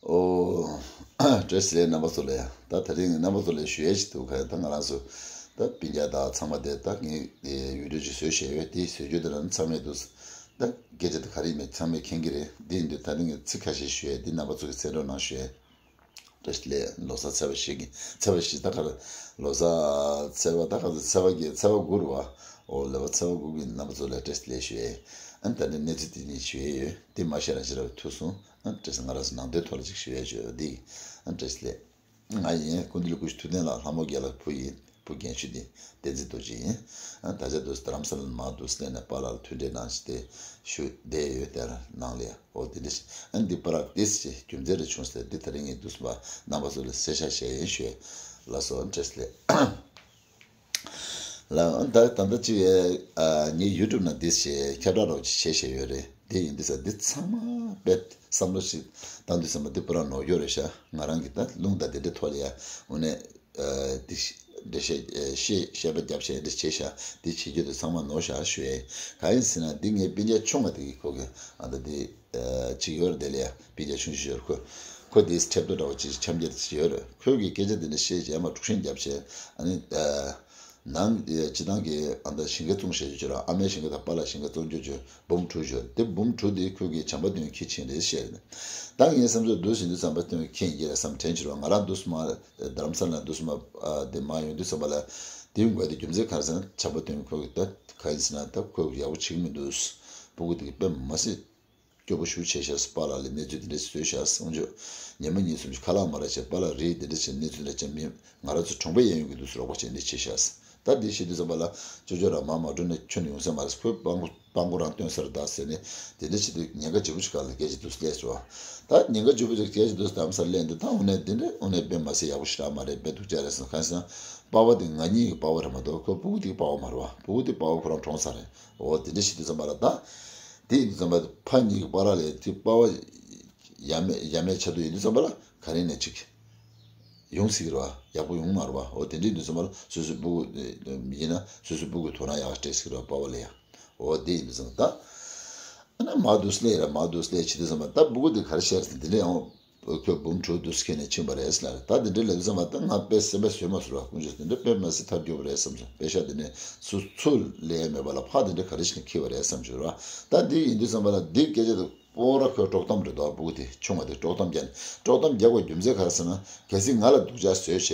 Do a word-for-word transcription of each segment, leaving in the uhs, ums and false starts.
ཨོ། བཀྲ་ཤིས་བདེ་ལེགས་རྣམ་པ་ཚོ་ལ་ཡང་། ད་དེ་རིང་རྣམ་པ་ཚོ་ལ་ཞུ་ཡས་ཞིག་འདུག་ག་ད་ང་རང་ཚོ་ད་སྤུན་ཀྱག་དང་ཚང་མ་དེ་ད་ངས་དེ་བི་ཌིའོ་ཅིག་བཟོས་བཞག་ཡོད། དེ་བཟོ་རྒྱུ་དེ་རང་ཚང་མས་འདུག་ད་སྐད་ཆ་དེ་ག་རེ་ཡིན་མིན་ཚང་མས་མཁྱེན་གྱི་རེད། དེ་ཡིན་དུས་ད་རིང་ངས་ཚིག་ཁ་ཤས་ཞུ་ཡས་དེ་རྣམ་པ་ཚོ་གིས་གསན་རོགས་གནང་ཞུ་ཡས། བཀྲ་ཤིས་བདེ་ལེགས། ལོ་གསར་ཚེས་པ་བཞི་གི་ཚེས་པ་བཞི་ད་ག་རེ། ལོ་གསར་ཚེས་པ་ད་ག་ཚོད་ཚེས་པ་གི་ཚེས་པ་དགུ་རེད་བ། ཨོ་ལོ་གསར་ཚེས་པ་དགུ་གི་རྣམ་པ་ཚོ་ལ་བཀྲ་ཤིས་བདེ་ལེགས་ཞུ་ཡས། ཨ་ནི་ད་ནི་གནས་ཚུལ་དེ་ནས་ཞུ་ཡས་ཡོད། དེ་མ་ཤེས་རང་ཤེས་ར་བའི་ཐུག་སོང་། ཨ་བཀྲ་ཤིས། ང་རང་ཚོ་ནང་དོན་ཐོག་ལ་ཅིག་ཞུ་ཡས་ཞུ་འདི། ཨ་བཀྲ་ཤིས་བདེ་ལེགས། ང་ཡིན། སྐུ་མདུན་ཀླུ་སྒྲུབ་ཐུབ་བསྟན་ལགས། ལྷ་མོ་རྒྱལ་ལགས་བུ་ཡིན། བུ་རྒན་ཤོས་དེ་བསྟན་འཛིན་རྡོ་རྗེ་ཡིན། ཨ་ད་ཆ་དུས་རྡ་རམ་ས་ལ་ནས་མར་འདུག་སེ་སླེབས་ནས་པཱ་ལགས་ལ་མཐུན་འབྲེལ་གནང་ཞིག་དེ་ཞུ་བསྡད་ཡོད། དེ་ལ་ནང་ལ་ཡ། ཨོ་དེ་འདྲ་ཞིག་ཨ་འདི་པར་དེ་ཞིག་རྒྱུ་མཚན་རེ་བྱུང་ཟེར། འདི་ད་རིང་ངས་འདུག་སེ་རྣམ་པ་ཚོ་ལ་གསལ་བཤད་བྱས་ཡིན་ཞུ་ཡས། ལགས་སོ། བཀྲ་ཤིས་བདེ་ལེགས། ལགས། ད་ད་ལྟ་ཅིག་ཨ་ངའི་ཡུ་ཊུབ་ནང་འདི་ཞིག་ཁྱབ་བསྒྲགས་རོགས་ཅིག་བྱས་བཞག་ཡོད་རེད། དེ་ཡིན་དུས་ས་འདི་ཚང་མ་དཔེ་བསམ་བློ་ཞིག་བཏང་དུས་ཙམ་པ་འདི་པུ་ར་ནོར་འཁྱོག་རེད་ཤག་ང་རང་གི་ད་རླུང་དང་དེ་འདྲའི་ཐོག་ལ་ཡ་འོ་ནས་ཨ་འདི་འགྲེལ་བཤད་ཨ་བཤད་བཤད་པ་རྒྱབ་བྱས་འདི་བྱས་ཤག་འདི་བྱེད་རྒྱུ་དེ་ཚང་མ་ནོར་ཤག་ཞུ་ཡས། གང་ཡིན་ཟེར་ན་འདི་ངའི་སྤུན་ཀྱག་ཆུང་བ་དེ་གི་ཁོ་གི་ཨ་ད་འདི་ཨ་ཅིག་ཡོད་རེད། དེ་ལ་ཡ་སྤུན་ཀྱག་ཆུང་ཤོས་ཡོད་རེད། ཁོ་ཁོ་འདི་ཁྲེབ་ཏོ་འདྲ་བོ་ཅིག་འཆམ་རྒྱག་ཅིག་ཡོད་རེད། ཁོས་གི་སྐད་ཆ་དེ་འདྲ་བཤད་བྱས་མ་དཀྲུག་ཤིང་རྒྱབ་བྱས་ཨ་ནི་ཨ། ནང་སྤྱི་བཏང་གི་ཨ་མདའ་ཞིང་ཁ་བཙོང་བྱེད་རྒྱུ་ཅིག་ར། ཨ་མའི་ཞིང་ཁ་དང་པཱ་ལགས་ཞིང་ཁ་བཙོང་རྒྱུ་ཅིག་འབུམ་དྲུག་ཅིག་དེ་འབུམ་དྲུག་དེ་ཁོས་གི་བྱམས་པ་དོན་ཁྱི་ཆེན་རེད་བཤད་རེད། ད་ངའི་བསམ་ཚུལ་འདུག་ཟིན་དུས་བྱམས་པ་དོན་ཁྱི་ཡིན་གྱི་རེད་བསམ་དྲན་བྱུང་ར། ང་རང་འདུག་སེ་མར་རྡ་རམ་ས་ལ་འདུག་སེ་མར་ཨ་དེ་མར་ཡོང་དུས་ཙམ་པ་ལ་དེ་ཡོང་དགོས་དེ་རྒྱུ་མཚན་ག་རེ་ཟེར་ན་བྱམས་པ་དོན་ཁོས་གི་ད་ག་ཡིན་ཟེར་ན་ད་ཁོས་ཡག་པོ་བྱེད་ཀྱི་མི་འདུག་སྤུ་གུ་དེ་གི་དཔེ་མ་སྲིད། སྐྱོ་པོ་ཞེ་པོ་བྱས་ཤག་པཱ་ལགས་ལ་གནས་ཚུལ་འདི་འདྲ་བཟོས་ཤག་གསུང་ཆོས། ཉི་མ་གཉིས་གསུམ་ཞིག་ཁ་ལག་མ་རག་བྱས་པཱ་ལགས་རེད་འདི་འདྲ་བྱས་གནས་ཚུལ་འདྲ་བྱས་མི་ང་རང་ཚོ་གྲོང་པ་གཡས་གཡོན་གྱི་འདུག་སེ་རོགས་པ་བྱས་འདི་བྱས་ཤག་ད་འདི་བཤད་དུས་ཙམ་པ་ལ་ཅོ་ཅོ་རང་མར་མ་འགྲོ་ནས་ཁྱོན་ནས་ཡོང་ས་མ་རེད། ཁོས་སྤྲང་པོ་སྤྲང་པོ་རང་སྟོན་ས་རེད་ད་ཟེར་ནས་དེ་འདྲ་བྱས་དུས་ཉེན་ཁ་ལྗིད་པོ་ཞིག་སྒང་ལ་སྐད་ཆ་འདུག་སེ་སླེབས་སོང་། ད་ཉེན་ཁ་ལྗིད་པོ་ཞིག་སྐད་ཆ་འདུག་སེ་རྡ་རམ་ས་ལ་སླེབས་འདུག་ད་དངོས་གནས་འདི་འདྲ་དངོས་གནས་དཔེ་མ་སྲིད་ཡག་པོ་ཞེ་དྲག་མ་རེད། དཔེ་སྡུག་ཅག་རེད་ཟེར། གང་ཟེར་ན་པཱ་ཕ་དེ་ང་གཉིས་ཀྱི་པཱ་ཕ་རེད་མ་གཏོགས་ཁོ་སྤུ་གུ་དེ་གི་པཱ་ཕ་མ་རེད་བ། སྤུ་གུ་དེ་པཱ་ཕ་ཁོ་རང་གྲོངས་ཚར་རེད། འོ་དེ་འདྲ་བྱེད་དུས་ཙམ་པ་ལ་ད། དེ་ཡིན་དུས་ཙམ་པ་ཕ་གཉིས་ཀྱི་བར་ལ་དེ་པཱ་ཕ་ཡ་མེད་ཡ་མེད་ཆགས་དུས་ཡིན་དུས་ཙམ་པ་ལ་ག་རེ་ནས་ཅིག་ཡོང་སྲིད་ཀྱི་རེད་བ། ཡག་པོ་ཡོང་མ་རེད་བ། འོ་དེ་འདྲ་ཡིན་དུས་ཙམ་པ་ལ་སོ་སོའི་སྤུ་གུ་ཡིན་ན་སོ་སོའི་སྤུ་གུའི་དོ་སྣང་ཡག་སྤྲད་སྲིད་ཀྱི་རེད་བ་པཱ་ཕ་ལ་ཡ། འོ་དེ་ཡིན་དུས་ཙམ་པ་ད། ཨ་ན་མར་འདུག་སེ་སླེབས་ར་མར་འདུག་སེ་སླེབས་བྱེད་དུས་ཙམ་པ་ད་སྤུ་གུ་དེ་ག་རེ་བཤད་ཟེར་དེ་འདྲ་ཡང་། ཁོས་འབུམ་དྲུག་འདུག་སེ་ཁྱེར་ནས་ཕྱིན་པ་རེད་ཟེར་ལ་རེད། ད་དེ་འདྲ་ལབ་དུས་ཙམ་པ་ད་ང་དཔེ་སེམས་པ་བཟོད་མ་སོང་ར། དཀོན་མཆོག་དེ་འདྲ་དཔེ་མ་སྲིད་ཐབས་སྐྱོ་པོ་རེད་བསམ་སོང་། པེ་ཤག་དེ་ནས་སུ་ཚུར་ལེན་མེད་པ་ལ་ཕར་དེ་འདྲ་ག་རེ་བྱས་ནས་འཁྱེར་བ་རེད་བསམ་བྱུང་ར། ད་འདི་ཡིན་དུས་ཙམ་པ་ལ་འདི་སྐད་ཆ་དེ་པོ་ར་ཁོས་དཀྲོག་གཏམ་རེད་དོ། སྤུ་གུ་དེ་ཆུང་བ་དེ་དཀྲོག་གཏམ་རྒྱག་ནས་དཀྲོག་གཏམ་རྒྱག་པའི་རྒྱུ་མཚན་ག་རེ་ཟེར་ན་གལ་སྲིད་ང་ལ་སྡུག་ཅག་བཟོས་བྱས་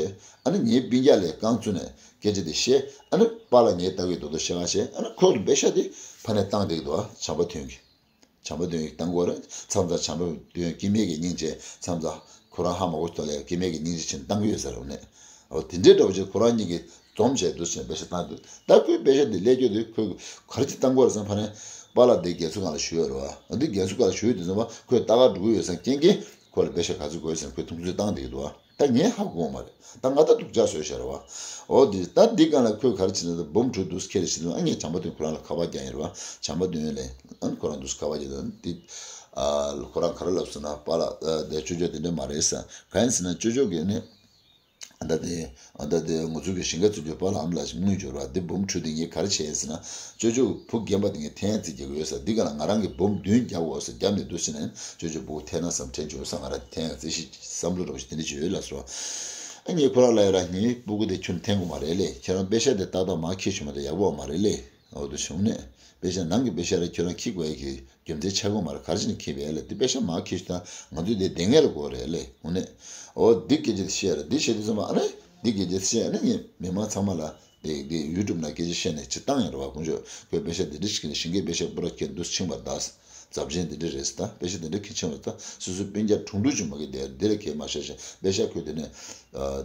ཨ་ནི་ངའི་སྤུན་ཀྱག་ལ་རྐང་བཙུགས་ནས་སྐད་ཆ་དེ་བཤད་ཨ་ནི་པཱ་ལགས་ངས་ལྟ་གི་འདུག་དོ་བཤད་ག་བཤད་ཨ་ནི་ཁོས་པེ་ཤག་དེ་ཕར་ནས་བཏང་བསྡད་ཀྱི་འདུག་ཨ་བྱམས་པ་དོན་གྱིས། བྱམས་པ་དོན་གྱིས་བཏང་དགོས་རེད། མཚམས་མཚམས་བྱམས་པ་དོན་སྐྱེ་དམན་གྱི་སྙིང་རྗེ་མཚམས་མཚམས་ཁོ་རང་ཧ་མ་གོ་ཐོག་ལ་སྐྱེ་དམན་གྱི་སྙིང་རྗེ་ཆེན་བཏང་གི་ཡོད་ས་རེད་ནས། འོ་དེ་འདྲའི་འདྲ་བོ་ཅིག་ཁོ་རང་གཉིས་ཀྱིས་འཛོམས་བྱས་འདུག་ཟེར་པེ་ཤག་བཏང་འདུག་ད་ཁོས་པེ་ཤག་དེ་སླེབས་རྒྱུ་དེ་ཁོས་ག་རེ་ཅིག་བཏང་དགོས་རེད་ཟེར་ན་ཕ་ནས་པཱ་ལགས་དེ་རྒན་གསོ་ཁང་ལ་བཞུགས་ཡོད་རེད་བ། འདི་རྒན་གསོ་ཁང་ལ་བཞུགས་ཡོད་དུས་ཙམ་པ་ཁོས་ལྟ་ག་འགྲོ་གི་ཡོད་ཟེར་རྐྱེན་གྱིས་ཁོ་ལ་པེ་ཤག་ག་ཚོད་དགོས་ཟེར་ན་ཁོས་དུང་ཕྱུར་བཏང་བསྡད་ཀྱི་འདུག་བ། ད་ངས་ཧ་གོ་མ་རེད། ད་ང་ད་སྡུག་ཅག་བཟོས་ཤག་རེད་བ། འོ་དེ་ད་འདི་གང་ལ་ཁོས་ག་རེ་བྱེད་ན་འབུམ་དྲུག་འདུག་ཁྱེར་ཕྱིན་ཨ་ངས་བྱམས་པ་དོན་ཁོ་རང་ལ་ཁ་པར་རྒྱག་ཡིན་རེད་བ། བྱམས་པ་དོན་ལས་ཨ་ཁོ་རང་འདུག་ཁ་པར་རྒྱག་དང་འདི་ཨ་ཁོ་རང་ག་རེ་ལབ་སོང་ན་པཱ་ལགས་ཨ་དེ་ཅོ་ཅོ་དེ་འདྲ་མ་རེད་ཟེར། གང་ཡིན་ཟེར་ན་ཅོ་ཅོ་གིས་ནི་ཨ་ད་དེ་ཨ་ད་དེ་ང་ཚོ་གི་ཞིང་ཁ་བཙུགས་རྒྱུ་པཱ་ལགས་ཨ་མ་ལགས་ཤིག་དངུལ་འབྱོར་བ་འདི་འབུམ་དྲུག་དེ་ངས་ག་རེ་བྱས་ཡིན་ཟེར་ན་ཅོ་ཅོ་བུ་རྒན་པ་དེ་ངས་ཐན་ཡང་རྩིས་རྒྱག་གི་ཡོད་ས་འདི་ག་ལ་ང་རང་གི་འབུམ་བདུན་རྒྱག་དགོས་ཟེར་རྒྱབ་ནས་འདུག་ཟེར་ནས་ཅོ་ཅོ་སྤུ་གུ་ཐན་ན་བསམ་དྲན་བྱུང་ས་ང་རང་ཐན་ཡང་རྩིས་ཤིག་བསམ་བློ་འདྲ་བོ་ཞིག་དེ་འདྲ་ཅིག་ཡོད་ལ་སོ། ཨ་ངས་ཁོ་རང་ལ་ཡ་ར་ངའི་སྤུ་གུ་དེ་ཁྱོན་ཐན་དགོས་མ་རེད་ལེ། ཁྱེད་རང་པེ་ཤག་དེ་ཏག་ཏག་མར་འཁྱེར་བྱུང་མ་གཏོགས་ཡག་པོ་མ་རེད་ལེ། འོ་དུ་བྱུང་ནས་པེ་ཤག་ནང་གི་པེ་ཤག་ར་ཁྱོད་རང་འཁྱེར་དགོས་ཡ་གི་རྒྱུ་མཚན་ཆགས་ཀྱི་མ་རེད། ག་རེ་བྱས་ནས་འཁྱེར་བས་ལ་དེ་པེ་ཤག་མར་འཁྱེར་ཤོག་དང་ང་ཚོས་དེ་བསྡད་མཁན་ལ་དགོས་རེད་ལེ། འོ་ནས་འོ་འདི་སྐད་ཆ་དེ་བཤད་ར་འདི་བཤད་དུས་ཙམ་པ་ཨ་རེ་འདི་སྐད་ཆ་དེ་བཤད་ཨ་ནི་ངས་མི་མང་ཚང་མ་ལ་དེ་དེ་ཡུ་ཊུབ་ནང་སྐད་ཆ་བཤད་ནས་ཅི་བཏང་ཡིན་ར་བ། དཀོན་མཆོག་ཁོས་པེ་ཤག་དེ་འདྲ་ཞིག་ནས་ཞིང་ཁའི་པེ་ཤག་པུ་ར་ཁྱེར་འདུག་ཕྱིན་པ་ད་ཟབ་ཆེན་དེ་འདྲ་རེད་ད་པེ་ཤག་དེ་འདྲ་ཁྱེར་ཕྱིན་པ་ད་སོ་སོའི་སྤུན་ཀྱག་དྲུང་དྲུང་ཅིག་མ་གི་དེ་དེ་ལ་ཁྱེར་མ་ཤོག་ཞེས་པེ་ཤག་ཁོས་དེ་ནས་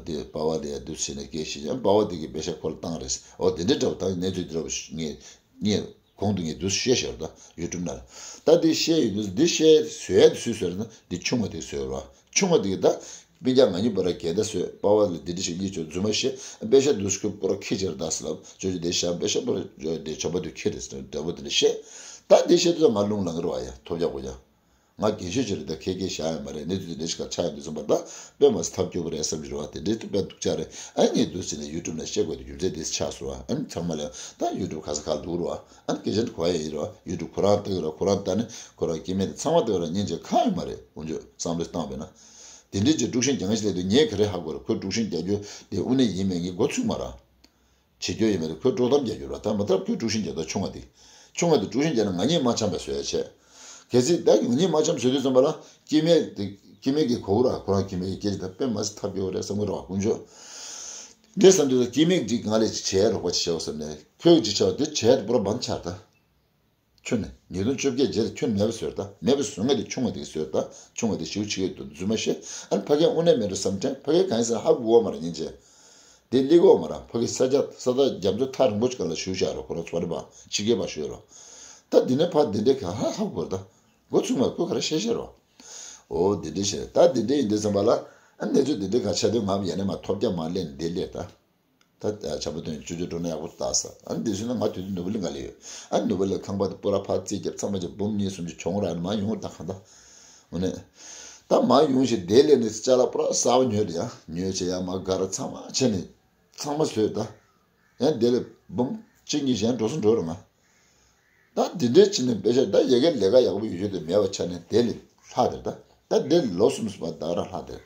དེ་པ་བ་དེ་ཡ་འདུག་ཟེར་ནས་སྐད་བཤད་ཀྱང་པ་བ་དེ་གིས་པེ་ཤག་ཁོ་ལ་བཏང་རེད། འོ་དེ་འདྲ་འདྲ་བོ་ད་གནས་ཚུལ་དེ་འདྲ་བོ་ངས། ངས་གོང་དུ་ངས་འདི་བཤད་ཤར་ད་ཡུ་ཊུབ་ནང་ལ། ད་འདི་བཤད་ཡོད་འདུག་འདི་བཤད་བཟོས་ཡ་དེ་སུས་བཟོས་རེད་ན་འདི་ཆུང་བ་དེ་བཟོས་རེད་བ། ཆུང་བ་དེ་གི་ད་སྤུན་ཀྱག་ང་གཉིས་པོ་ར་གད་ད་བཟོས་པ་བ་ལ་འདི་འདྲ་ཞིག་གཉིས་ཆོག་རྫུན་མ་བཤད་པེ་ཤག་འདུག་སྐུ་པོ་ར་ཁྱི་ཅེར་ད་སི་ལབ་ཅོ་ཅོ་དེ་བཤད་པེ་ཤག་པོ་ར་དེ་ཆོ་པ་དེ་ཁྱི་རེད་ཟེར་འདྲ་པོ་དེ་འདྲ་བཤད། ད་འདི་བཤད་དུས་ང་རླུང་ལངས་རེད་བ་ཡ་ཐོབ་རྒྱག་པོ་ཡ། ང་རྒན་ཤོས་ཅིག་རེད། ད་ཁེ་ཁེ་བཞག་ཡོད་མ་རེད། གནས་ཚུལ་དེ་འདྲ་ཞིག་ག་ཆགས་ཡོད་དུས་ཙམ་པ། ད་དཔེ་མ་སྲིད་ཐབས་སྐྱོ་པོ་རེད་བསམ་གྱི་རེད་བ། དེ་འདྲའི་དཔེ་སྡུག་ཅག་རེད། ཨ་ངས་འདུག་ཟེར་ནས་ཡུ་ཊུབ་ནང་བཤད་དགོས་དུས་རྒྱུ་མཚན་དེ་ཆགས་སོང་བ། ཨ་ནི་ཚང་མ་ལ་ད་ཡུ་ཊུབ་ག་ས་ག་ལ་འདུག་རེད་བ། ཨ་ནི་སྐད་ཆ་འདི་གོ་ཡ་ཡིན་རེད་བ། ཡུ་ཊུབ་ཁོ་རང་ལྟ་གི་རེད། ཁོ་རང་ལྟ་ནས་ཁོ་རང་སྐྱེ་དམན་དེ་ཚང་མ་ལྟ་གི་རེད། སྙིང་རྗེ་ཁག་ཡོད་མ་རེད། འོན་ཀྱང་བསམ་བློ་བཏང་བས་ན། དེ་འདྲའི་ཅིག་དཀྲུག་ཤིང་རྒྱག་མཁན་ཞིག་སླེབས་དུས་ངས་ག་རེ་ཧ་གོ་རེད། ཁོས་དཀྲུག་ཤིང་རྒྱག་རྒྱུ་དེ་དངོས་གནས་ཡིན་མིན་ངས་མགོ་ཚོས་མ་རེད། བྱེད་རྒྱུ་ཡོད་མེད་དེ་ཁོས་དཀྲོག་གཏམ་རྒྱག་རྒྱུ་རེད། ད་མ་ཐབས་ཁོས་དཀྲུག་ཤིང་རྒྱག་ད་ཆུང་བ་དེ། ཆུང་བ་དེ་དཀྲུག་ཤིང་རྒྱག་ན་ང་གཉིས་མ་འཆམ་པའི་བཟོ་ཡ་བྱས། གལ་སྲིད་ད་ང་གཉིས་མ་འཆམ་བཟོས་དུས་ཙམ་པ་ལ་སྐྱེ་དམན་དེ། སྐྱེ་དམན་གྱིས་གོ་གི་རེད། ཁོ་རང་སྐྱེ་དམན་གྱི་སྐད་ཆ་ད་དཔེ་མ་སྲིད་ཐབས་སྐྱོ་བོ་རེད་བསམ་གི་རེད་བ། དཀོན་མཆོག་འདི་བསམ་དུས་ད་སྐྱེ་དམན་ཅིག་ང་ལ་ཅིག་བྱས་རོགས་པ་ཅིག་བྱེད་འོ་བསམ་ནས། ཁོས་ཅིག་བྱས་པ་དེ་བྱས་དེ་པོ་ར་བམ་ཆགས་ད། ཁྱོན་ནས་ཉིས་སྟོང་བཅོ་བརྒྱད་རྗེས་ལ་ཁྱོན་མེད་པ་བཟོས་ད། མེད་པ་བཟོ་མཁན་དེ་ཆུང་བ་དེ་བཟོས་ད། ཆུང་བ་དེ་ཞེ་པོ་ཆེ་གི་འདུག་རྫུན་མ་བཤད། ཨ་ནི་ཕ་གིར་དངོས་གནས་མེད་འགྲོ་བསམ་དྲན། ཕ་གིར་གང་ཡིན་ཟེར་ཧ་གོ་གི་མ་རེད་སྙིང་རྗེ། དེ་སླེབས་ཀྱི་ཡོད་མ་རེད། ཕ་གིར་ས་ཆ་ས་ཐག་རྒྱ་མཚོ་ཐག་རིང་པོ་ཅིག་སྒང་ལ་བཞུགས་བཞག་རེད། ཁོ་རང་ཚོང་རེ་པ་ཕྱི་རྒྱལ་པ་བཞུགས་ཡོད་རེད། ད་འདི་ནས་ཕར་འདི་འདྲའི་ག་ཧ་ཧ་གོ་རེད་ད། མགོ་ཚོས་མ་ཁོས་ག་རེ་བཤད་བཤད་རོགས། འོ་འདི་འདྲའི་བཤད། ད་འདི་འདྲའི་ཡིན་དུས་ཙམ་པ་ལ། ཨ་གནས་ཚུལ་འདི་འདྲའི་ག་ཆགས་དུས་ང་ཡ་ནས་མར་ཐོབ་རྒྱག་མར་སླེབས་ནས་འདི་སླེབས་ད། ད་བྱམས་པ་དོན་ཅོ་ཅོ་འགྲོ་ན་ཡག་པོ་ལྟ་ས། ཨ་ནི་འདི་བཟོས་ན་ང་དུས་དུས་ནོར་བུ་གླིང་ག་ལ་ཡོད། ཨ་ནི་ནོར་བུ་གླིང་ཁང་པ་དེ་པུ་ར་ཕར་རྩིས་རྒྱབ། ཚང་མ་ཅིག་འབུམ་གཉིས་གསུམ་ཅིག་གྱོང་རག་ནས་མར་ཡོང་བར་ད་གང་ལྟར། འོ་ནས། ད་མར་ཡོང་ཞིག་དེ་ལས་ནས་ཅ་ལག་པུ་ར་གསར་པ་ཉོས་ཏེ་ཡང་ཉོས་བྱས་ཡང་མར་ག་ར་ཚང་མ་བྱས་ནས་ཚང་མ་བཟོས་ད། ཡང་དེ་ལས་འབུམ་གཅིག་གཉིས་གཞན་འགྲོ་སོང་འགྲོ་རུང་ང་། ད་འདི་འདྲའི་ཕྱི་ནས་པེ་ཤ་ད་ཡ་གིར་ལས་ཀ་ཡག་པོ་ཡོད་ཆོག་དེ་མེད་པ་ཆ་ནས་དེ་ལས་ལྷག་དེར་ད། ད་དེ་ལོ་གསུམ་པ་ད་ར་ལྷག་དེར།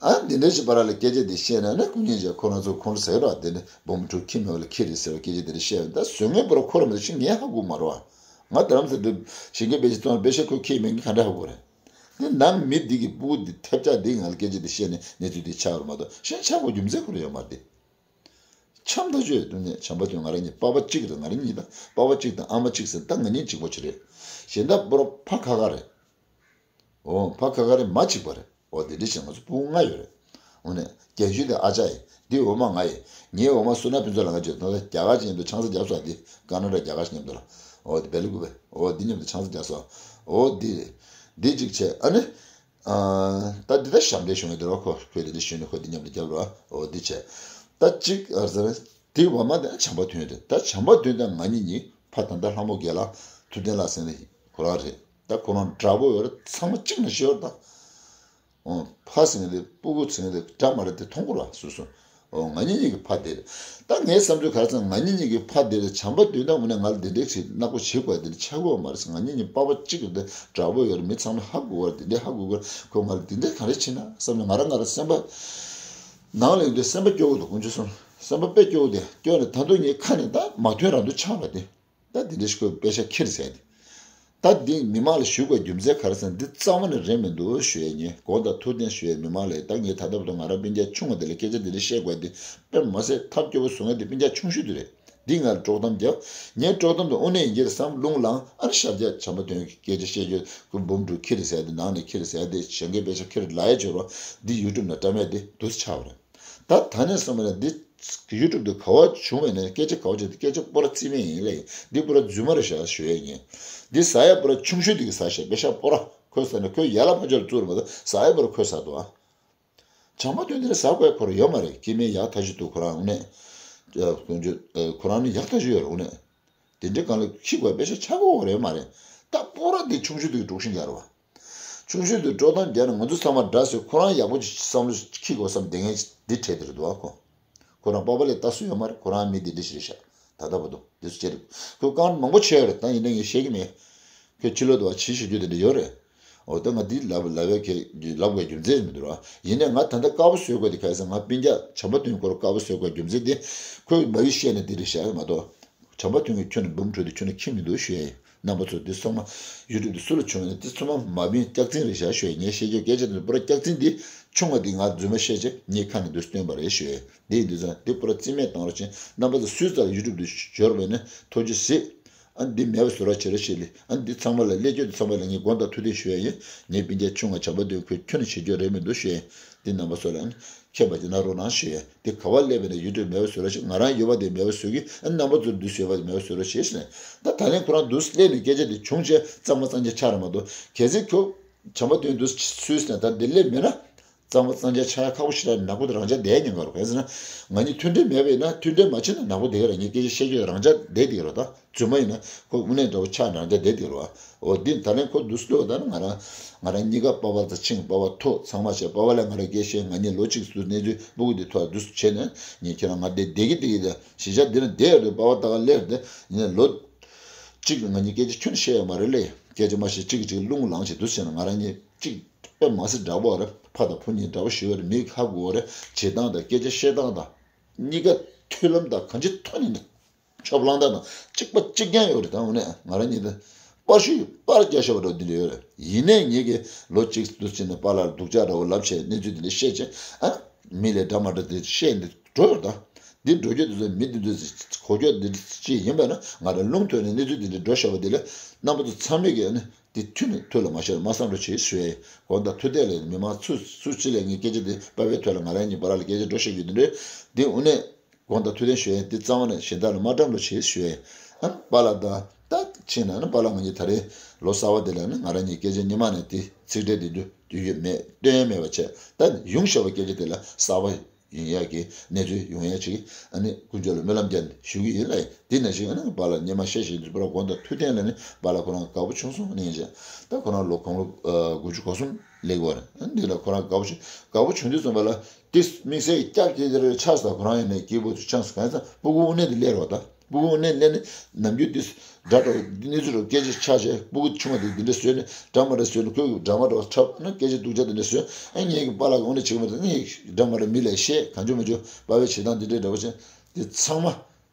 ཨ་འདི་འདྲའི་ཕྱི་བར་ལ་སྐད་ཆ་འདི་བཤད་ན་ནི་སྐུ་ཉིད་ཀྱིས་ཁོ་རང་ཚོ་ཁོང་ཁྲོ་ཟ་གི་རེད་བ། དེ་ནི་འབུམ་དྲུག་ཁྱི་མེད་པ་ལ་ཁྱི་རེད་ཟེར་བ་སྐད་ཆ་དེ་འདྲ་བཤད་ཡོད། ད་བཟོ་ངན་པོ་ར་ཁོ་ར་མ་གཏོགས་ངས་ཧ་གོ་མ་རེད་བ། ང་རྡ་རམ་ས་ལ་ཞིང་ཁའི་པེ་ཤ་བཙོང་པེ་ཤ་ཁོས་ཁྱི་མེད་ངས་ག་འདྲ་ཧ་གོ་རེད། དེ་ནང་མི་འདི་གི་སྤུ་གུ་འདི་ཐེབས་ཆག་འདི་ང་ལ་སྐད་ཆ་འདི་བཤད་ནས་གནས་ཚུལ་འདི་ཆགས་པ་རེད་མ་གཏོགས་གཞན་ཆགས་དགོས་རྒྱུ་མཚན་ཁོ་རང་ཡོད་མ་རེད་དེ། འཆམ་ཐག་ཆོད་ཡོད་དུས་ནས་བྱམས་པ་དོན་ང་རང་གཉིས་པ་ཕ་གཅིག་རེད། ང་རང་གཉིས་ད་པ་ཕ་གཅིག་དང་ཨ་མ་གཅིག་ཟེར། ད་ང་གཉིས་གཅིག་པོ་ཅིག་རེད། གཞན་དག་པོ་ར་ཕ་ཁ་ཁ་རེད། འོ་ཕ་ཁ་ཁ་རེད། མ་གཅིག་པ་རེད། འོ་དེ་འདྲ་བྱས་ང་ཚོ་སྤུ་གུ་ལྔ་ཡོད་རེད། འོ་ནས་རྒན་ཤོས་དེ་ཨ་ཅག་ཡིན། འདི་འོ་མ་ང་ཡིན། ངའི་འོ་མ་སུ་ན་ཕུན་ཚོགས་ལགས་ཀྱིས་ད་ལྟ་རྒྱ་གར་ཅིག་མཉམ་དུ་ཆང་ས་བརྒྱབ་སོང་། འདི་ཀ་ན་ཌ་རྒྱ་གར་ཞིག་མཉམ་དུ་ལ། འོ་དེ་སྦེལ་ཀོབ་པས། འོ་འདི་མཉམ་དུ་ཆང་ས་བརྒྱབ་སོང་། འོ་འདི་འདི་གཅིག་བྱས། ཨ་ནི། ཨ། ད་འདི་ད་ཞབས་འདྲེན་ཞུ་ཡོང་དེ་རོ། ཁོ་ཁོས་དེ་འདྲ་ཞུས་ནས་ཁོ་འདི་མཉམ་དུ་རྒྱབ་རོ། འོ་འདི་བྱས། ད་གཅིག་ཨ་ཟེར། དེ་འོ་མ་དེ་བྱམས་པ་དོན་རེད། ད་བྱམས་པ་དོན་དང་ང་གཉིས་གཉིས་ཕ་ད་ལྟ་ལྷ་མོ་རྒན་ལགས་ཐུབ་བསྟན་ལགས་ཟེར་ནས་ཁོ་རང་རེད། ད་ཁོ་རང་འདྲ་པོ་ཡོད་རེད། ཚང་མ་གཅིག་ནས་ཤེས་ཡོད་རེད་ད། འོ་ཕ་ཟེར་ནས་སྤུ་གུ་ཟེར་ནས་འདྲ་མ་རེད་དེ་མཐོང་གི་རེད་སོ་སོ། འོ་ང་གཉིས་གཉིས་ཀྱི་ཕ་དེ་རེད། ད་ངའི་བསམ་ཚུལ་ག་རེ་ཟེར་ན་ང་གཉིས་གཉིས་ཀྱི་ཕ་དེ་རེད། བྱམས་པ་དོན་དག་ངོས་ནས་ང་ལ་དེ་འདྲའི་ཞིག་ནག་པོ་བྱེད་དགོས་དེ་འདྲ་ཆགས་ཀྱི་ཡོད་མ་རེད་ཟེར། ང་གཉིས་གཉིས་པ་ཕ་གཅིག་རེད། འདྲ་པོ་ཡོད་རེད། མི་ཚང་མས་ཧ་གོ་གི་རེད། དེ་འདྲའི་ཧ་གོ་གི་རེད། ཁོས་ང་ལ་དེ་འདྲའི་ག་རེ་བྱེད་ན་བསམ་ནས་ང་རང་ང་རང་སེམས་པ་ནང་ལ་ཡོད་དུས་སེམས་པ་སྐྱོ་བོ་འདུག་དཀོན་མཆོག་གསུམ། སེམས་པ་དཔེ་སྐྱོ་བོ་དེ་སྐྱོ་ནས་ད་དུང་ངའི་ཁ་ནས་ད་མ་ཐོན་རང་དུ་ཆགས་པ་དེ། ད་འདི་འདྲ་ཞིག་ཁོས་པེ་ཤ་ཁྱེར་ཟེར་ཏེ། ད་འདི་མི་མང་ལ་ཞུ་དགོས་རྒྱུ་མཚན་ག་རེ་ཟེར་ན་འདི་རྩ་བ་ནས་རེད་མི་འདུག་ཞུ་ཡས་ཉེ་དགོངས་དག་ཐུགས་བདེན་ཞུ་ཡས་མི་མང་ལ། ད་ངས་ད་ལྟ་བར་དུ་ང་རང་སྤུན་ཀྱག་ཆུང་བ་དེ་ལ་སྐད་ཆ་འདི་འདྲ་བཤད་དགོས་དེ་དཔེ་མ་ཟད་ཐབས་སྐྱོ་བོ་བཟོ་མཁན་དེ་སྤུན་ཀྱག་ཆུང་ཤོས་དེ་རེད། འདི་ང་ལ་དཀྲོག་གཏམ་རྒྱབ། ངས་དཀྲོག་གཏམ་དེ་དངོས་གནས་ཡིན་གྱི་རེད་བསམ་རླུང་ལངས། ཨ་ནི་ཤར་རྒྱག་བྱམས་པ་དོན་གྱི་སྐད་ཆ་བཤད་རྒྱུ་ཁོས་འབུམ་དྲུག་ཁྱེར་ཟེར་ཏེ་ནང་ནས་ཁྱེར་ཟེར་ཏེ་ཞིང་ཁའི་པེ་ཤ་ཁྱེར་ལབ་ཡས་བྱོས་རོགས། འདི་ཡུ་ཊུབ་ནང་བཀྲམ་ཡས་དེ་འདུག་སེ་ཆགས་པ་རེད། ད་ད་ནས་བཟུང་བ་ནས་འདི་ཡུ་ཊུབ་དུ་ག་བ་བྱུང་བས་ནས་སྐད་ཆ་ག་བ་བྱུང་དེ་སྐད་ཆ་པོ་ར་རྩིས་མེད་ཡིན་ལེ། འདི་པོ་ར་རྫུན་མ་རེད་ཤག་ཞུ་ཡས་ཡིན། འདི་ཟ་ཡ་པོ་ར་ཆུང་ཤོས་འདི་གི་ཟ་ཤག་པེ་ཤ་པོ་ར་ཁོས་ཟ་ནས་ཁོས་ཡར་ལ་ཕར་ཕྱོགས་ལ་བཙུགས་ར་མ་གཏོགས་ཟ་ཡ་པོ་ར་ཁོས་ཟ་འདུག་ཨ། བྱམས་པ་དོན་འདི་ར་ཟ་དགོས་ཁོ་ར་ཡོད་མ་རེད། སྐྱེ་དམན་ཡག་ཐག་ཆོད་འདུག་ཁོ་རང་ནས་ཁོ་རང་ནི་ཡག་ཐག་ཆོད་ཡོད་རེད་དངོས་གནས། དེ་འདྲའི་སྒང་ལ་ཁྱི་དགོས་པེ་ཤ་ཆགས་ཀྱི་ཡོད་རེད་མ་རེད། ད་པོ་ར་འདི་ཆུང་ཤོས་འདི་གི་དཀྲུག་ཤིང་རྒྱག་རེད་བ། ཆུང་ཤོས་དེ་དཀྲོག་གཏམ་རྒྱག་ནས་ང་ཚོ་ཚང་མ་འདྲ་ཟེར། ཁོ་རང་ཡག་པོ་ཅིག་བསམ་བློ་ཅིག་འཁྱེར་དགོས་བསམ་བསྡད་མཁན་འདི་གྲས་དེ་རེད་འདུག་ཨ་ཁོ། ཁོ་རང་པ་ཕ་ལས་ལྟ་སུ་ཡོད་མ་རེད། ཁོ་རང་མི་འདི་འདྲ་ཞིག་རེད་ཤག་ད་ལྟ་བར་དུ་འདི་ཚོ་བྱས་རེད། ཁོས་རྐང་མང་པོ་བྱས་ཡོད་རེད། ད་ཡིན་ན་ངས་བཤད་ཀྱི་མེད། ཁོས་ཕྱི་ལོགས་དུ་བ་ཕྱི་ཞུ་རྒྱུ་དེ་འདྲ་ཡོད་རེད། འོ་ད་ང་འདི་ལབ་ལབ་པའི་ཁྱེད་ལབ་དགོས་རྒྱུ་མཚན་མི་འདུག་ར། ཡིན་ནའི་ང་ད་ལྟ་དཀར་པོ་བཟོས་དགོས་དེ་ག་རེ་ཟེར་ང་སྤུན་ཀྱག་བྱམས་པ་དོན་ཁོ་ར་དཀར་པོ་བཟོས་དགོས་རྒྱུ་མཚན་དེ་ཁོས་མ་ཡིག་བཤད་ནས་འདི་རེད་ཤག་མ་གཏོགས། བྱམས་པ་དོན་གྱི་ཁྱོན་ནས་འབུམ་དྲུག་དེ་ཁྱོན་ནས་ཁྱི་མི་འདུག་ཞུ་ཡ་ཡིན། རྣམ་པ་ཚོ་འདི་ཚང་མ་ཡུ་ཊུབ་དེ་སུ་ལ་བྱུང་ཡོད་ན་འདི་ཚང་མ་མ་བིན་སྐྱག་རྫུན་རེད་ཤག་ཞུ་ཡ། ངས་བཤད་རྒྱུ་སྐད་ཆ་དེ་ཚོ་པུ་ར་སྐྱག་རྫུན། འདི་ཆུང་བ་འདི་ང་རྫུན་མ་བཤད་ཅེས་ངས་ཁ་ནས་འདི་སྟོན་པ་རེད་ཞུ་ཡ། འདི་ཡིན་དུས་ཙང་འདི་པུ་ར་རྩིས་མེད་བཏང་རོགས་བྱེད། རྣམ་པ་ཚོ་སུས་ཙམ་ཡུ་ཊུབ་དུ་འབྱོར་བས་ནས་ཐུགས་རྗེ་གཟིགས། ཨ་འདི་མེད་པ་བཟོ་རོགས་བྱེད་རོགས་བྱེད་ལེ། ཨ་འདི་ཚང་མ་ལ་སླེབས་རྒྱུ་འདི་ཚང་མ་ལ་ངས་དགོངས་དག་ཐུགས་བདེན་ཞུ་ཡ་ཡིན། ངའི་སྤུན་ཀྱག་ཆུང་བ་བྱམས་པ་དོན་ཁོས་ཁྱོན་ནས་བྱེད་རྒྱུ་རེད་མི་འདུག་ཞུ་ཡ་ཡིན། འདི་རྣམ་པ་ཚོ་ལ་ཨ་ནི། མཁྱེན་པ་ཅིག་གནང་རོགས་གནང་ཞུ་ཡ། དེ་ག་བ་སླེབས་པ་ནས་ཡུ་ཊུབ་མེད་པ་བཟོས་ར་ཞིག་ང་རང་ཡོད་པ་དེ་མེད་པ་བཟོས་ཀྱི། ཨ་རྣམ་པ་ཚོར་འདུག་ཟེར་བ་དེ་མེད་པ་བཟོས་ར་ཞེས་ཟེར་ནས། ད་ད་ལན་ཁོ་རང་འདུག་སླེབས་ནས་སྐད་ཆ་དེ་བྱུང་བྱས་གཙང་མ་གཙང་རྐྱང་ཆགས་ར་མ་གཏོགས། གལ་སྲིད་ཁྱོད་བྱམས་པ་དོན་འདུག་སུས་ཟེར་ནས་ད་འདི་སླེབས་མེད་ན། གཙང་མ་གཙང་རྐྱང་ཆགས་ཡ་ཁག་པོ་ཞེ་དྲག་ནག་པོ་དེ་རང་འཇགས་བསྡད་ཉན་ག་རོ། ག་རེ་ཟེར་ན། ང་གཉིས་མཐུན་འབྲེལ་མེད་པ་ཡིན་ན། མཐུན་འབྲེལ་མ་བྱས་ན་ནག་པོ་བསྡད་ཀྱི་རེད། ངས་སྐད་ཆ་བཤད་ཀྱི་ཡོད། རང་འཇགས་བསྡད་ཀྱི་རེད་ད། རྫུན་མ་ཡིན་ན་ཁོ་དངོས་གནས་འདྲ་བོ་ཆགས་རང་འཇགས་བསྡད་ཀྱི་རེད་བ། འོ་འདི་ད་ལན་ཁོ་འདུག་སེ་ལབ་ད་ནི། ང་རང་ང་རང་གཉིས་ཀ་པ་ཕ་དང་ཆིང་པ་ཕ་ཐུག་ཚང་མ་བྱས། པ་ཕ་ལ་ང་རང་སྐད་བཤད། ང་གཉིས་ལོ་གཅིག་ཙམ་གནས་ཚུལ་སྤུ་གུ་འདི་ཐོག་འདུག་སེ་བྱས་ནས་ངས་ཁྱེད་རང་ང་བསྡད་བསྡད་ཀྱི་བསྡད་ཀྱི་ད། གཞིས་ཆགས་འདི་ན་བསྡད་ཡོད་རེད། པ་ཕ་ད་ག་སླེབས་རེད། ཡིན་ནའི་ལོ་གཅིག་ང་གཉིས་སྐད་ཆ་ཁྱོན་བཤད་ཡོད་མ་རེད་ལེ། སྐད་ཆ་མ་བཤད། གཅིག་གིས་གཅིག་རླུང་ལངས་བྱས་འདུག་སེ་བྱས་ན། ང་རང་གཉིས་གཅིག་དཔེ་མ་སྲིད་འདྲ་པོ་རེད། ཕ་དང་བུ་གཉིས་འདྲ་པོ་ཞིག་ཡོད་རེད། མི་ཧ་གོ་བ་རེད། བྱེད་སྟངས་དང་སྐད་ཆ་བཤད་སྟངས་དང་། གཉིས་ཀ་མཐུན་ལམ་དང་གང་ཅིའི་ཐོག་ནས་ནི་ཆོབ་ལངས་སྟངས་དང་གཅིག་པ་གཅིག་རྐྱང་ཡོད་རེད། ད་དངོས་གནས་ང་རང་གཉིས་ད་པར་ཤུ་པར་རྒྱག་ཤོར་བ་འདྲ་པོ་འདི་འདྲ་ཡོད་རེད། ཡིན་ནའི་ངེད་ཀྱིས་ལོ་གཅིག་འདུག་སེ་བྱས་ནས་པཱ་ལགས་ལ་སྡུག་ཅག་འདྲ་པོ་ལབ་བྱས། གནས་ཚུལ་འདི་འདྲ་བཤད་བྱས། ཨ། མི་ལ་འདྲ་མ་འདྲ་འདི་བཤད་འདི་འགྲོ་ཡོད་རེད་ད། འདི་འགྲོ་རྒྱུ་འདི་ཚོ་མི་འདི་ཚོ་གོ་རྒྱུ་འདི་ཅིག་ཡིན་པ་ན། ང་རང་རླུང་ཐོག་ནས་གནས་ཚུལ་འདི་འདྲ་འགྲོ་བཞག་པ་འདི་ལ་རྣམ་པ་ཚོ་ཚང་མས་ཀྱིས་ཨ་ནི་འདི་ཐུགས་ནས་ཐུགས་ལ་མ་བཞག་པར་མ་བསམ་རོགས་བྱེད་ཞུ་ཡ་ཡིན། དགོངས་དག་ཐུགས་གཏད་ལ་ཡིན། མི་མང་ཚོ་སུ་ཅི་ལ་ངས་སྐད་ཆ་འདི་པ་ཕའི་ཐོག་ལ་ང་རང་གཉིས་པཱ་ལགས་ལ་སྐད་ཆ་འགྲོ་བཤད་རྒྱུ་འདི་འདྲ་འདི་དངོས་གནས་དགོངས་དག་ཐུགས་བདེན་ཞུ་ཡ་ཡིན། འདི་རྩ་བ་ནས་གཞན་དག་ལ་མ་བཀྲམ་རོགས་བྱེད་ཞུ་ཡ་ཡིན། ཨ། པཱ་ལགས་དང་ད་ཕྱིན་ན་ནི་པཱ་ལགས་ང་གཉིས་ད་རེས་ལོ་གསར་པ་འདི་ལ་ནི་ང་རང་གཉིས་སྐད་ཆ་སྔོན་མ་ནས་འདི་ཚིག་འབྲེལ་འདི་འདུག་དུས་ཡོད་མེད་སྟོན་ཡ་མེད་པ་བྱས། ད་ཡོང་བཞག་པའི་སྐད་ཆ་དེ་ལ་གསར་པ་ཡིན་ཡག་གི་གནས་ཚུལ་ཡོང་ཡ་ཅིག་ཨ་ནི་དཀོན་མཆོག་ལ་སྨོན་ལམ་རྒྱག་ཞུ་གི་ཡིན་ལ། དེ་ནང་བཞིན་ཨ་ནི་པཱ་ལགས་སྔོན་མ་བཤད་བཞིན་དུ་པུ་ར་དགོངས་དག་ཐུགས་བདེན་ལ་ནི་པཱ་ལགས་ཁོ་རང་དགའ་པོ་བྱུང་སོང་། ཨ་ནི་ཡིན་ཅེ་ད་ཁོ་རང་ལོ་དགུང་ལོ་དགུ་བཅུ་གོ་གསུམ་སླེབས་ཡོད་རེད། ཨ་ནི་འདི་ལ་ཁོ་རང་དགའ་པོ་བྱུང་། དགའ་པོ་བྱུང་དུས་ཙམ་པ་ལ་དེ་དམིགས་བསལ་གྱི་སྐྱབས་ཀྱི་དེ་རེད་ཆགས་སོང་། ཁོ་རང་ཡིན་ནའི་སྐྱིད་པོ་ཆགས་སོང་། གང་ཡིན་ཟེར་ན་སྤུ་གུ་དངོས་གནས་དེ་སླེབས་རོགས་ད། སྤུ་གུ་དངོས་གནས་སླེབས་ནས་ནམ་རྒྱུན་དེ་འདྲ་འདྲ་བོ་གནས་ཚུལ་འདྲ་བོ་སྐད་ཆ་ཆགས་བྱས། སྤུ་གུ་ཆུང་བ་དེ་འདི་འདྲ་བཟོས་ནས་འདྲ་མ་འདྲ་བཟོས་ནས་ཁོས་འདྲ་མ་འདྲ་བ་འཁྲབ་ན་སྐད་ཆ་སྡུག་ཅག་དེ་འདྲ་བཟོས། ཨ། ངེད་ཀྱི་པཱ་ལགས་ཀྱིས་དངོས་གནས་བྱེད་ཀྱི་མ་རེད། ངས་འདྲ་མ་འདྲ་མི་ལ་བཤད། གང་བྱུང་མང་བྱུང་པ་ཕའི་བྱེད་སྟངས་འདི་འདྲའི་འདྲ་བོ་བྱས། འདི་ཚང་མ་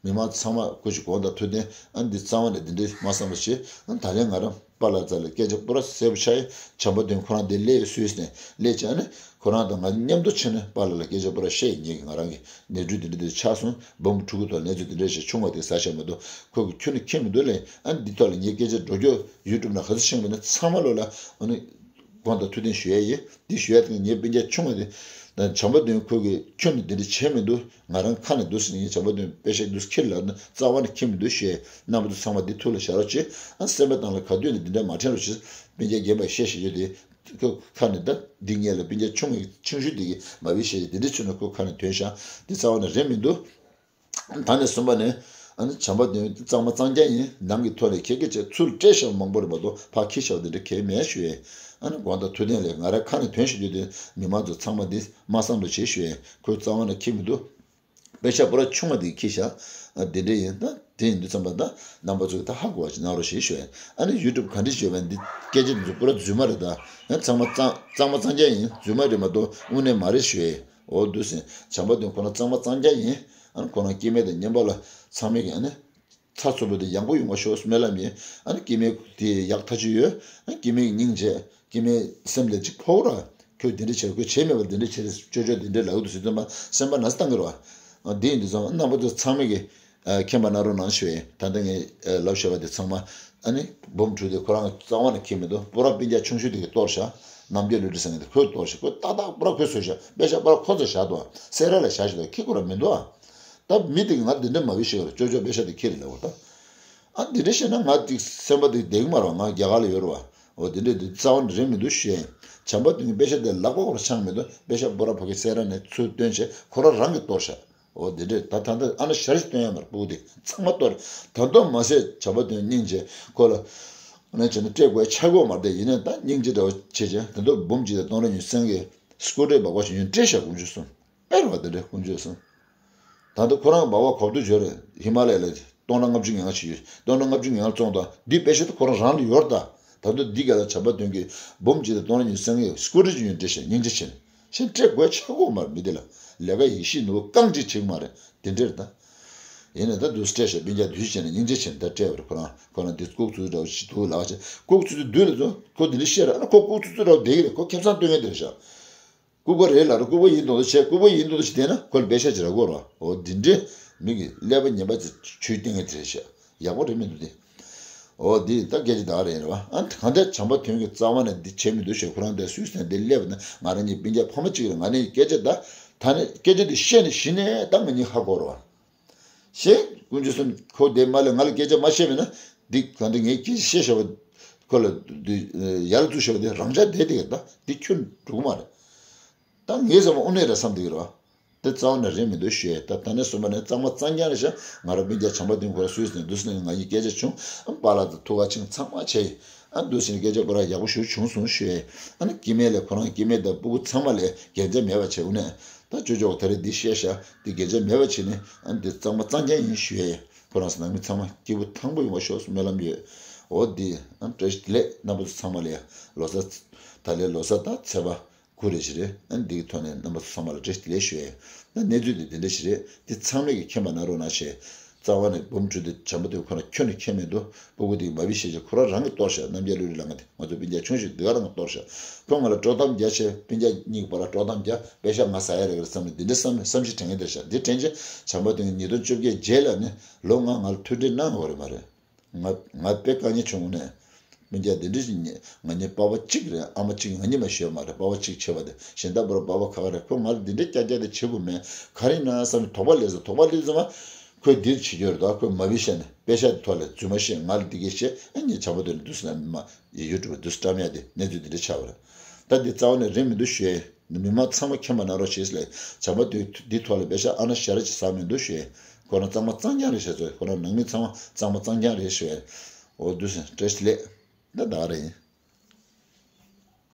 མི་མང་ཚང་མ་སྐུ་མཁྱེན་དགོངས་དག་ཐུགས་བདེན། ཨ། འདི་རྩ་བ་ནས་འདི་འདྲའི་མ་བསམ་པ་བྱས། ཨ། ད་ལན་ང་རང་པཱ་ལགས་རྩ་ལ་སྐད་ཆ་པུ་ར་གསལ་པོ་ཆགས་ཡིན། བྱམས་པ་དོན་ཁོ་རང་འདི་སླེབས་སུས་ནས་སླེབས་བྱས་ནས་ཁོ་རང་དང་ང་མཉམ་དུ་ཕྱིན་ནས་པཱ་ལགས་ལ་སྐད་ཆ་པུ་ར་བཤད་ཡིན། ངེད་ཀྱི་ང་རང་གི་ནས་འབྲུ་འདི་འདྲ་འདི་ཆགས་སོང་། འབུམ་ཕྲུ་གུ་དང་གནས་ཚུལ་འདི་འདྲ་ཞིག་ཆུང་བ་དེ་ཟ་བཞག་མི་འདུག་ཁོས་ཁྱོན་ནས་མཁྱེན་མི་འདུག་ལབ། ཨ། འདི་ཐོག་ལ་ངས་སྐད་ཆ་འགྲོ་རྒྱུ་ཡུ་ཊུབ་ནང་ག་ཚོད་ཕྱིན་པ་ནི་ཚང་མ་ལོ་ལ་ཨ་ནི་དགོངས་དག་ཐུགས་བདེན་ཞུ་ཡ་ཡིན། འདི་ཞུ་ཡ་དེ་ངའི་སྤུན་ཀྱག་ཆུང་བ་དེ་དང་བྱམས་པ་དོན་ཁོས་ཀྱི་ཁྱོན་ནས་འདི་འདྲ་བྱས་མི་འདུག་ང་རང་ཁ་ནས་འདུག་ཟེར་ནས། ངས་བྱམས་པ་དོན་དཔེ་བཤད་འདུག་ཁྱེར་ལབ་ན་རྩ་བ་ནས་ཁྱེར་མི་འདུག་ཞུ་ཡ་ཡིན། རྣམ་པ་ཚོ་ཚང་མ་འདི་ཐུགས་ལ་བཞག་རོགས་བྱེད། ཨ། སེམས་པ་ནང་ལ་ག་དུས་ནས་འདི་འདྲ་མ་དྲན་རོགས་བྱེད། སྤུན་ཀྱག་རྒན་པ་བཤད་བཤད་ཡོད་དེ། ཁོ་ཁ་ནས་ད་འདི་ངས་ལ་སྤུན་ཀྱག་ཆུང་ངའི་ཆུང་ཤོས་འདི་གིས་མ་བི་བཤད་ཡོད་འདི་འདྲ་ཚུལ་ནས་ཁོ་ཁ་ནས་ཐོན་ཤག་འདི་རྩ་བ་ནས་རེད་མི་འདུག་ད་ནས་གསུམ་པ་ནས། ཨ་ནི་བྱམས་པ་དོན་གཙང་མ་གཙང་རྐྱང་ཡིན། ནང་གི་ཐོག་ནས་ཁྱེད་ཀྱིས་བྱས་ཚུར་སྤྲད་བཞག་མང་པོ་རེད་མ་གཏོགས་ཕར་འཁྱེར་བཞག་པ་འདི་འདྲ་གང་ཡང་མེད་ཞུ་ཡ་ཡིན། ཨ་ནི་དགོངས་དག་ཐུགས་བདེན་ལས། ང་རང་ཁ་ནས་ཐོན་བཞག་རྒྱུ་དེ་མི་མང་ཚོ་ཚང་མ་འདི་མ་བསམ་རོགས་བྱེད་ཞུ་ཡ་ཡིན། ཁོས་རྩ་བ་ནས་འཁྱེར་མི་འདུག་པེ་ཤ་པུ་ར་ཆུང་བ་དེ་འཁྱེར་བཞག་ཨ། དེ་འདྲ་ཡིན། ད་དེ་ཡིན་དུས་ཙམ་པ་ད་རྣམ་པ་ཚོས་ད་ཧ་གོ་བ་ཞིག་གནང་རོགས་ཞེས་ཞུ་ཡ་ཡིན། ཨ་ནི་ཡུ་ཊུབ་ག་འདྲ་ཞིག་ཡོད་པ་འདི་སྐད་ཆ་འདི་ཚོ་པུ་ར་རྫུན་མ་རེད་ད། ཡང་ཚང་མ་གཙང་གཙང་མ་གཙང་རྐྱང་ཡིན། རྫུན་མ་རེད་མ་གཏོགས་དངོས་གནས་མ་རེད་ཞུ་ཡ་ཡིན། འོ་འདུག་སེ་བྱམས་པ་དོན་ཁོ་རང་གཙང་མ་གཙང་རྐྱང་ཡིན། ཨ་ནི་ཁོ་རང་སྐྱེ་དམན་དང་ཉམས་པ་ལ་ཚང་མས་ཀྱི་ཨ་ནི་ཚ་ཚོ་པོ་དེ་ཡག་པོ་ཡོང་བ་ཤོག་སྨོན་ལམ་ཡིན། ཨ་ནི་སྐྱེ་དམན་དེ་ཡག་ཐག་ཆོད་ཡོད། ཨ། སྐྱེ་དམན་སྙིང་རྗེ། སྐྱེ་དམན་སེམས་ལ་གཅིག་ཕོག་ར། ཁོས་དེ་འདྲ་བྱས། ཁོས་བྱས་མེད་པར་དེ་འདྲ་བྱས་ཏེ་ཅོ་ཅོ་དེ་འདྲ་ལབ་འདུག་ཟེར་དུས་ཙམ་པ་སེམས་པ་ན་ཚ་བཏང་གི་རེད་བ། ཨ། དེ་ཡིན་དུས་ཙམ་པ་རྣམ་པ་ཚོ་ཚང་མས་ཀྱི་ཨ། མཁྱེན་པ་གནང་རོགས་གནང་ཞུ་ཡ་ཡིན། ད་ལྟ་ངས་ཨ། ལབ་བཞག་པ་དེ་ཚང་མ། ཨ་ནི་འབུམ་ཕྲུག་དེ་ཁོ་རང་རྩ་བ་ནས་མཁྱེན་མི་འདུག་པུ་ར་སྤུན་ཀྱག་ཆུང་ཤོས་དེ་གིས་གཏོར་བཞག་རྣམ་རྒྱལ་བློ་གྲོས་ཟེར་མཁན་དེ་ཁོས་གཏོར་བཞག་ཁོས་ཏག་ཏག་པུ་ར་ཁོས་བཟོས་བཞག་པེ་ཤ་པུ་ར་ཁོ་ཚོས་བཞག་འདུག་སེ་ར་ལ་བཞག་བཞག་འདུག་ཁྱེད་ཁོ་རང་མི་འདུག་ཨ། ད་མི་དེ་གིས་ང་འདི་འདྲ་མ་བི་ཤེས་ག་རེ། ཅོ་ཅོ་པེ་ཤ་དེ་ཁྱེར་རེད་ལབ་པ་ད། ཨ། འདི་འདྲ་བཤད་ན་ང་ཅིག་སེམས་པ་དེ་བདེ་གི་མ་རེད་བ། ང་རྒྱ་གར་ལ་ཡོད་རེད་བ། འོ་དེ་འདྲས་དེ་རྩ་བ་ནས་རེད་མི་འདུག་ཞུ་ཡ་ཡིན། བྱམས་པ་དོན་གྱི་པེ་ཤ་དེ་ལག་པ་ཁོ་རང་འཆང་མི་འདུག་པེ་ཤ་པུ་ར་ཕ་གི་སེ་ར་ནས་ཚུར་བཏོན་བྱས་ཁོ་རང་རང་གིས་གཏོར་བཞག་འོ་དེ་འདྲས་ད་ད་ལྟ་ཨ་ན་ཞར་ཞིག་སྟོན་ཡ་མ་རེད། སྤུ་གུ་དེ་ཚང་མ་གཏོར། ད་དུང་མ་ཟད་བྱམས་པ་དོན་སྙིང་རྗེ་ཁོ་ལ་ཨ་ནི་བྱས་ན་སྤྲད་དགོས་ཆགས་ཀྱི་ཡོད་མ་རེད། དེ་ཡིན་ནའི་ད་སྙིང་རྗེ་འདྲ་བོ་བྱས་བྱས་ད་དུང་འབུམ་གཅིག་དང་སྟོང་ཕྲག་ཉི་ཤུ་རྩ་ལྔའི་སྐུ་འདྲ་སྦག་སྦག་ཞིག་ཡོང་སྤྲད་བཞག་དགུང་ཞུ་སོང་། དཔེར་བ་དེ་འདྲའི་དཀོན་མཆོག་གསུམ། ད་ལྟ་ཁོ་རང་སྦག་སྦག་གོག་ཏུ་འབྱོར་རེད། ཧི་མ་ལ་ཡ་ལ་སྟོང་ཕྲག་ལྔ་བཅུ་ང་ལྔ་ཞིག་ཡོད། སྟོང་ཕྲག་ལྔ་བཅུ་ང་ལྔ་བཙོངས་དང་འདི་པེ་ཤ་དེ་ཁོ་རང་རང་ལ་ཡོད་ད། ད་ལྟ་འདི་ག་ལ་བྱམས་པ་དོན་གྱི་འབུམ་གཅིག་དང་སྟོང་ཕྲག་ཉི་ཤུ་རྩ་ལྔའི་སྐུ་འདྲ་ཅིག་ཡོང་སྤྲད་བཞག་སྙིང་རྗེ་ཆེ་ནས། གཞན་སྤྲད་དགོས་ཆགས་ཀྱི་ཡོད་མ་རེད། མི་དེ་ལ་ལས་ཀ་ཡེ་ཤེས་ནོར་བུ་རྐང་གཅིག་བྱེད་ཀྱི་མ་རེད། དེ་འདྲ་རེད་ད། ཡིན་ནའི་ད་འདུག་སྤྲད་བཞག་སྤུན་ཀྱག་འདུས་བྱས་ནས་སྙིང་རྗེ་ཆེ་ནས་ད་སྤྲད་པ་རེད། ཁོ་རང་ཁོ་རང་འདི་ལྐུགས་ཚུལ་འདྲ་བོ་ཞིག་འདུག་ལགས་བྱས། ལྐུགས་ཚུལ་དེ་འདུག་ལབ་ཙང་ཁོ་འདི་འདྲ་བཤད་ར། ཨ་ནི་ཁོ་ལྐུགས་ཚུལ་ཚུལ་འདྲ་བོ་བསྡད་ཀྱི་རེད། ཁོ་ཁེ་བཟང་སྟོན་མཁན་དེ་རེད་ཤག་ལྐུགས་པ་རེད་ལབ་ར། ལྐུགས་པ་ཡིན་མདོག་མདོག་བྱས། ལྐུགས་པ་ཡིན་མདོག་མདོག་བྱས་བསྡད་ན་ཁོ་ལ་པེ་ཤ་ཅིག་རག་གི་རེད་བ། འོ་འདི་འདྲས་མི་གི་ཀླད་པ་ངན་པ་ཅིག་ཆུ་སྟེང་ངེ་དེ་རེད་ཤག་ཡག་པོ་རེད་མི་འདུག་སྟེ། འོ་འདི་ད་སྐད་ཆ་ད་ག་རེད་ཡིན་རེད་བ། ཨ་ནི་གང་ལྟར་བྱམས་པ་དོན་གྱི་རྩ་བ་ནས་འདི་བྱས་མི་འདུག་ཞེས་ཁོ་རང་འདིར་སུད་སི་ནས་འདིར་སླེབས་པ་ན་ང་རང་གཉིས་སྤུན་ཀྱག་ཕ་མ་གཅིག་རེད། ང་རང་གཉིས་སྐད་ཆ་ད་ད་ནི་སྐད་ཆ་འདི་བཤད་ནས་གཞི་ནས་ད་ང་གཉིས་ཧ་གོ་རེད་བ། ཞེས་དཀོན་མཆོག་གསུམ་ཁོ་དེ་མ་ལས་ང་ལ་སྐད་ཆ་མ་བཤད་པས་ན་འདི་གང་འདྲ་ངས་སྐད་ཆ་བཤད་བཞག་པ་ཁོ་ལ་འདི་ཡར་བཙུགས་བཞག་པ་འདི་རང་འཇགས་བསྡད་དེ་ད་འདི་ཁྱོན་འགྲོ་གི་མ་རེད། ད་ངའི་བསམ་པ་དངོས་གནས་རེད་བསམ་བསྡད་ཀྱི་རེད་བ། དེ་རྩ་བ་ནས་རེད་མི་འདུག་ཞུ་ཡས། ད་ད་ནས་གསུངས་པ་ནས་གཙང་མ་གཙང་རྐྱང་རེད་ཤག་ང་རང་སྤུན་ཀྱག་བྱམས་པ་དོན་ཁོ་རང་སུད་སི་ནས་འདུག་སེ་ནས་ང་གཉིས་སྐད་ཆ་བྱུང་། ཨ་པཱ་ལགས་དང་ཐུག་ག་ཕྱིན་ཚང་མ་བྱས་ཡིན། ཨ་འདུག་སེ་ནས་སྐད་ཆ་ཁོ་རང་ཡག་པོ་ཞེ་པོ་བྱུང་སོང་ཞུ་ཡས། ཨ་ནི་སྐྱེ་དམན་ལས་ཁོ་རང་སྐྱེ་དམན་དང་སྤུ་གུ་ཚང་མ་ལས་རྒྱན་ཆ་མེད་པ་བྱས། འོ་ནས་ད་ཅོ་ཅོ་ག་ད་རེས་འདི་བཤད་ཤག་འདི་རྒྱན་ཆ་མེད་པ་བྱས་ནས་ཨ་འདི་གཙང་མ་གཙང་རྐྱང་ཡིན་ཞུ་ཡས། ཁོ་རང་ཚོ་ནང་མི་ཚང་མ་སྐྱིད་པོ་ཐང་པོ་ཡོང་བ་ཤོག་སྨོན་ལམ་ཡོད། འོ་འདི་ཨ་བཀྲ་ཤིས་བདེ་ལེགས། རྣམ་པ་ཚོ་ཚང་མ་ལ་ཡ་ལོ་གསར་ད་ལོ་གསར་ད་ཚེས་པ་དགུ་རེ་བཞི་རེ། ཨ་འདི་གི་ཐོག་ནས་རྣམ་པ་ཚོ་ཚང་མ་ལ་བཀྲ་ཤིས་བདེ་ལེགས་ཞུ་ཡས། ད་གནས་ཚུལ་འདི་འདི་འདྲ་ཞིག་རེད། འདི་ཚང་མས་ཀྱི་མཁྱེན་པ་གནང་རོགས་གནང་ཞེས། རྩ་བ་ནས་འབུམ་འཕྲུལ་དེ་བྱམས་པ་དེ་ཁོ་ན་ཁྱོན་ནས་མཁྱེན་མི་འདུག་སྤུ་གུ་དེ་མ་བི་ཤེས་ཀྱི་ཁོ་རང་རང་གི་གཏོར་བཤད། རྣམ་རྒྱལ་ཀླུ་རི་ལ་ང་དེ་ང་ཚོ་སྤུན་ཀྱག་ཆུང་ཤོས་འདི་ག་རང་གི་གཏོར་བཤད། ཁོ་ང་ལ་དཀྲོག་གཏམ་རྒྱག་བྱས། སྤུན་ཀྱག་གཉིས་བར་ལ་དཀྲོག་གཏམ་རྒྱག་པེ་ཤག་ང་ཟ་ཡ་རེད་གི་རེད་བསམ་ནས་འདི་འདྲ་བསམ་བསམ་གཞིག་དྲན་གྱི་འདུག་ཤག་འདི་དྲན་རྗེས་བྱམས་པ་དེ་ཉིས་སྟོང་བཅོ་བརྒྱད་རྗེས་ལ་ནི་ལོ་ལྔ་ང་ལ་མཐུན་སྒྲིལ་གནང་ཡོད་རེད་མ་རེད། ང་ང་དཔེ་དཀའ་ངལ་བྱུང་ནས། སྤུན་ཀྱག་འདི་འདྲ་ཞིག་ཉེ་ང་གཉིས་པ་ཕ་གཅིག་རེད། ཨ་མ་གཅིག་ང་གཉིས་མ་ཤི་ཡོད་མ་རེད། པ་ཕ་གཅིག་བྱས་པ་དེ་གཞན་དག་བར་པ་ཕ་ཁ་ཁ་རེད། ཁོས་ང་ལ་འདི་འདྲ་རྐྱང་རྐྱང་དེ་བྱེད་དགོས་མེད། ག་རེ་ཡིན་ན་བསམ་ནས་དོགས་པ་སླེབས་སོང་། དོགས་པ་སླེབས་ཙམ་པ་ཁོས་འདིར་བྱེད་རྒྱུ་རེད་དོ། ཁོས་མ་བི་ཤ་ནས་པེ་ཤ་དེ་ཐོག་ལ་རྫུན་མ་བཤད། ང་ལ་འདི་གས་བཤད། ཨ་ངས་བྱམས་པ་དེ་ལ་འདུག་སེ་ན་མི་མ་ཡི་ཡུ་ཊུབ་འདུག་སེ་བཀྲམ་ཡ་དེ་གནས་ཚུལ་འདི་འདྲ་ཆགས་པ་རེད། ད་འདི་རྩ་བ་ནས་རེད་མི་འདུག་ཞུ་ཡས། མི་མང་ཚང་མ་མཁྱེན་པ་གནང་རོགས་བྱེད་ཟེར་ལས། བྱམས་པ་དེ་འདི་ཐོག་ལ་པེ་ཤ་ཨ་ན་ཞ་ར་ཅིག་ཟ་མི་འདུག་ཞུ་ཡས། ཁོ་རང་གཙང་མ་གཙང་རྐྱང་རེད་ཤག་ཚོ། ཁོ་རང་ནང་མི་ཚང་མ་གཙང་མ་གཙང་རྐྱང་རེད་ཞུ་ཡས། འོ་འདུག་སེ་བཀྲ་ཤིས་བདེ་ལེགས། ད་ད་ག་རེ་ཡིན།